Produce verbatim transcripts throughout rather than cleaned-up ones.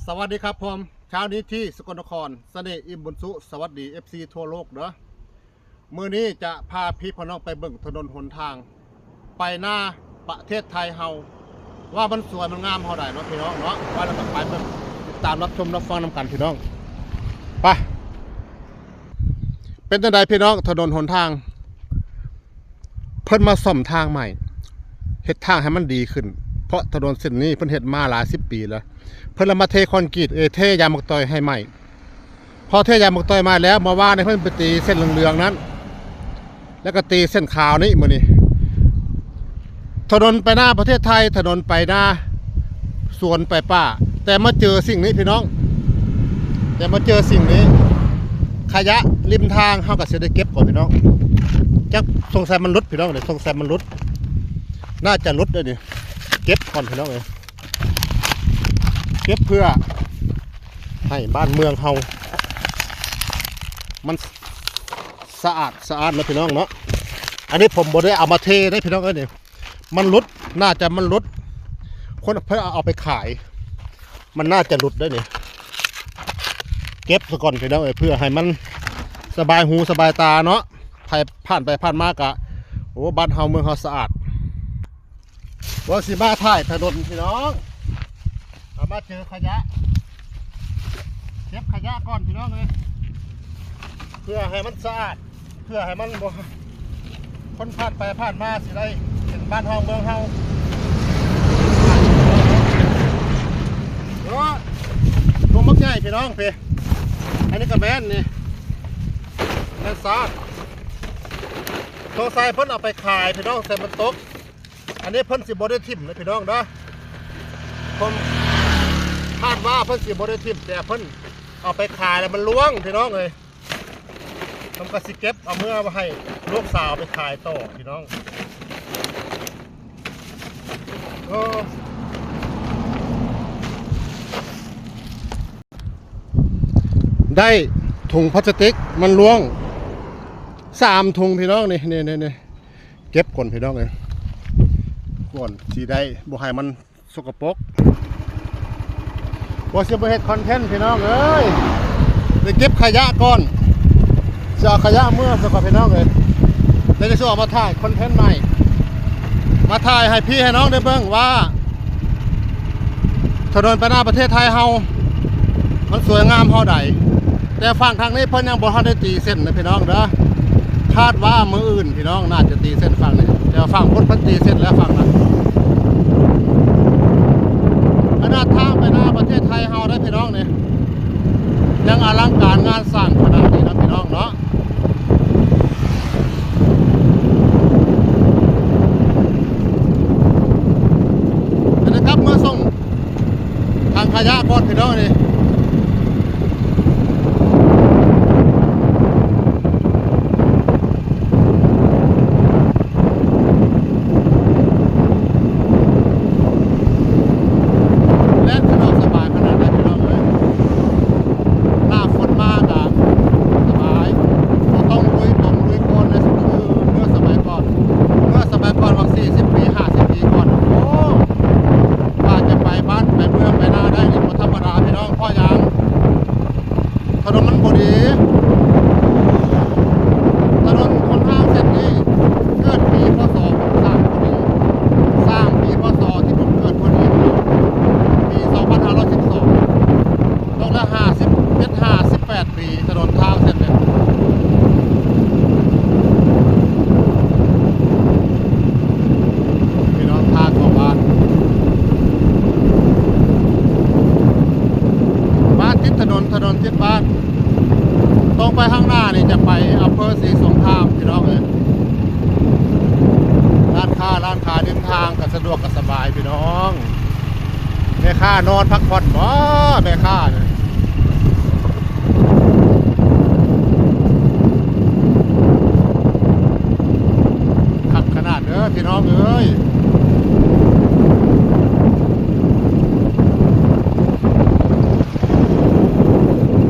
สวัสดีครับผม เช้านี้ที่สกลนคร เสน่ห์ อิ่มบุญสุ สวัสดี เอฟซี ทั่วโลกเด้อ มื้อนี้จะพาพี่พาน้องไปเบิ่งถนนหนทาง ไปนาประเทศไทยเฮา ว่ามันสวยมันงามเฮาใดเนาะพี่น้องเนาะ ว่าแล้วก็ไปเบิ่ง ติดตามรับชมรับฟังนำกันพี่น้อง ไป เป็นจั่งใดพี่น้อง ถนนหนทาง เพิ่นมาซ่อมทางใหม่ เฮ็ดทางให้มันดีขึ้น เพราะถนนเส้นนี้เพิ่นเฮ็ดมาหลายสิบปีแล้ว เพิ่นละมาเทคอนกรีต เอ เทยางมะตอยให้ใหม่ พอเทยางมะตอยมาแล้ว เมื่อวานนี้เพิ่นไปตีเส้นเหลืองๆนั้น แล้วก็ตีเส้นขาวนี้มื้อนี้ ถนนไปนาประเทศไทย ถนนไปนา สวนไปป่า แต่มาเจอสิ่งนี้พี่น้อง แต่มาเจอสิ่งนี้ ขยะริมทาง เฮาก็สิได้เก็บก่อนพี่น้อง จักสงสัยมันหลุดพี่น้อง เดี๋ยวสงสัยมันหลุด น่าจะหลุดเด้อนี่ เก็บก่อนพี่น้องเอ้ย เก็บเพื่อให้บ้านเมืองเฮา มันสะอาดสะอาดนะพี่น้องเนาะ อันนี้ผมบ่ได้เอามาเทนะพี่น้องเอ้ยนี่ มันหลุด น่าจะมันหลุด คนเพิ่นเอาไปขาย มันน่าจะหลุดได้นี่ เก็บซะก่อนพี่น้องเอ้ย เพื่อให้มันสบายหูสบายตาเนาะ ใผผ่านไปผ่านมากะ โอ้ บ้านเฮาเมืองเฮาสะอาด ว่าสิมาถ่ายถนนพี่น้อง เอามาเจอขยะ เก็บขยะก่อนพี่น้องเอ้ย เพื่อให้มันสะอาด เพื่อให้มันบ่ คนผ่านไปผ่านมาสิได้เห็นบ้านเฮาเมืองเฮา โอ้ ดงบักใหญ่พี่น้องเพ่ อันนี้ก็แม่นนี่ แม่นซาด สงสัยเพิ่นเอาไปขายพี่น้อง แต่มันตก อันนี้เพิ่นสิบ่ได้ถิ่มนะพี่น้องเด้อ ผมคาดว่าเพิ่นสิบ่ได้ถิ่ม แต่เพิ่นเอาไปขายแล้วมันร่วงพี่น้องเอ้ย ผมก็สิเก็บเอาเมือไว้ให้ลูกสาวไปขายต่อพี่น้อง เออ ได้ถุงพลาสติกมันร่วงสามถุงพี่น้อง นี่ นี่ นี่ นี่ เก็บก่อนพี่น้องเอ้ย ก่อนสิได้บ่ให้มันสกปรก ว่าสิบ่เฮ็ดคอนเทนต์พี่น้องเอ้ย ไปเก็บขยะก่อน สิเอาขยะเมือซะก่อนพี่น้องเอ้ย แล้วจะสิออกมาถ่ายคอนเทนต์ใหม่ มาถ่ายให้พี่ให้น้องได้เบิ่งว่า ถนนไปนาประเทศไทยเฮา มันสวยงามเฮาใด แต่ฝั่งทางนี้เพิ่นยังบ่ทันได้ตีเส้นนะพี่น้องเด้อ คาดว่ามื้ออื่นพี่น้องน่าจะตีเส้นฝั่งนี้ แต่ฝั่งพุ้นเพิ่นตีเส้นแล้วฝั่งนั้น ขนาดทางไปนาประเทศไทยเฮาได้พี่น้องนี่ ยังอลังการงานสร้างขนาดนี้นะพี่น้องเนาะ อันนี้กลับเมือส่งทางขยะก่อนพี่น้องนี่ แล่นสะดวกสบายขนาดนั้นพี่น้องเอ้ย หน้าฝนมากอะสบาย บ่ต้องลุยตมลุยโคลนเลย คือเมื่อสมัยก่อน เมื่อสมัยก่อน บางสี่สิบปี ห้าสิบปีก่อน โอ้ กว่าจะไปบ้านไปเมืองไปนาได้นี่บ่ธรรมดาพี่น้อง เพราะหยัง ถนนมันบ่ดี ถนนหนทางเส้นนี้เกิดปี พ.ศ. ผมสร้างพอดี สร้างปี พ.ศ. ที่ผมเกิดพอดี ปี สองพันห้าร้อยสิบสอง ตกละ ห้าสิบเจ็ด ห้าสิบแปด ปี ถนนทางเส้นนี้ พี่น้องทางของบ้าน บ้านติดถนน ถนนติดบ้าน ตรงไปข้างหน้านี่จะไปอำเภอศรีสงครามพี่น้องเอ้ย ร้านค้า ร้านค้าริมทางก็สะดวกก็สบายพี่น้อง แม่ค้านอนพักผ่อนบ่ แม่ค้าเนี่ย คักขนาดเด้อพี่น้องเอ้ย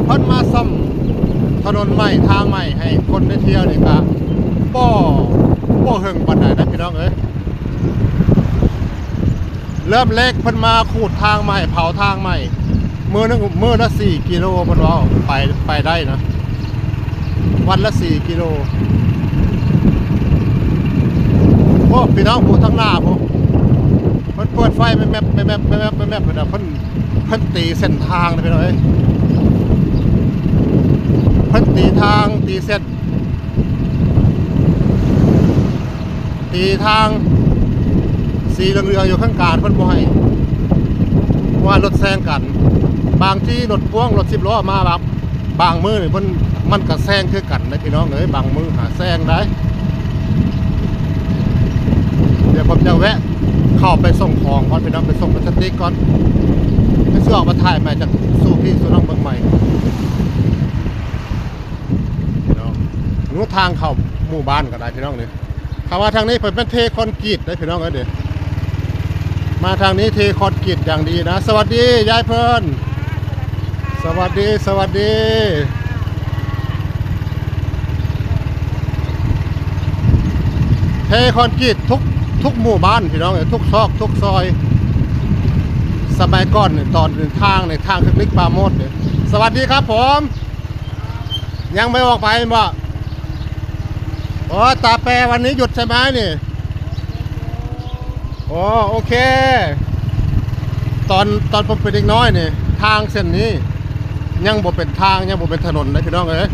เพิ่นมาซ่อมถนนใหม่ทางใหม่ให้คนได้เที่ยวนี่ก็บ่ บ่เฮิงปานใดนะพี่น้องเอ้ย เริ่มแรกเพิ่นมาขูดทางใหม่ เผาทางใหม่ มื้อหนึ่ง มื้อละสี่กิโล เพิ่นว่าไป ไปได้นะ วันละสี่กิโล โอ้ พี่น้อง ผู้ทางหน้าผู้ เพิ่นเปิดไฟแมบๆ แมบๆ แมบๆ แมบๆ เพิ่นน่ะ เพิ่น เพิ่นตีเส้นทางนะพี่น้องเอ้ย เพิ่นตีทาง ตีเส้น ตีทางสีเหลืองๆอยู่ข้างกลางเพิ่นบ่ให้ ว่ารถแซงกัน บางทีรถพ่วงรถสิบล้อมาแบบบางมื้อนี่เพิ่น มันก็แซงคือกันนะพี่น้องเอ้ย บางมื้อหาแซงได้ เดี๋ยวผมจะแวะเข้าไปส่งของก่อนพี่น้อง ไปส่งพลาสติกก่อน ไปซื้อออกมาถ่ายใหม่จากสู่พี่สู่น้องเบิ่งใหม่ พี่น้อง รู้ทางเข้าหมู่บ้านก็ได้พี่น้องนี่ ถ้าว่าทางนี้เพิ่นเป็นเทคอนกรีตได้พี่น้องเอ้ยเด้ มาทางนี้เทคอนกรีตอย่างดีนะ สวัสดียายเพิ่น สวัสดี สวัสดี เทคอนกรีตทุก ทุกหมู่บ้านพี่น้องเอ้ย ทุกซอกทุกซอย สมัยก่อนเนี่ย ตอนเดินทางในย ทางเทคนิคปราโมชเนี่ย สวัสดีครับผม ยังไม่ออกไปบ่ โอ้ ตาแปรวันนี้หยุดใช่ไหมนี่ โอ้ โอเค ตอน ตอนผมเป็นเด็กน้อยนี่ ทางเส้นนี้ ยังบ่เป็นทาง ยังบ่เป็นถนนนะพี่น้องเอ้ย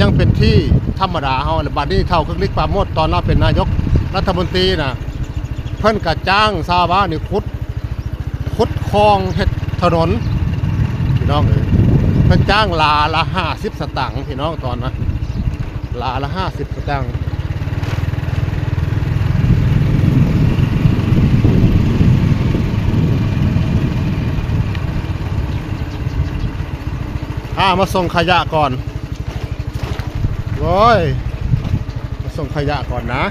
ยังเป็นที่ธรรมดาเฮาแหละ บัดนี้เฒ่าคึกฤทธิ์ปราโมชย์ ตอนลาวเป็นนายกรัฐมนตรีน่ะ เพิ่นก็จ้างชาวบ้านนี่ขุด ขุดคลองเฮ็ดถนน พี่น้องเอ้ย เพิ่นจ้างหลาละห้าสิบสตางค์พี่น้อง ตอนนั้น หลาละห้าสิบสตางค์ อ่า มาส่งขยะก่อน โอ้ย มาส่งขยะก่อนนะ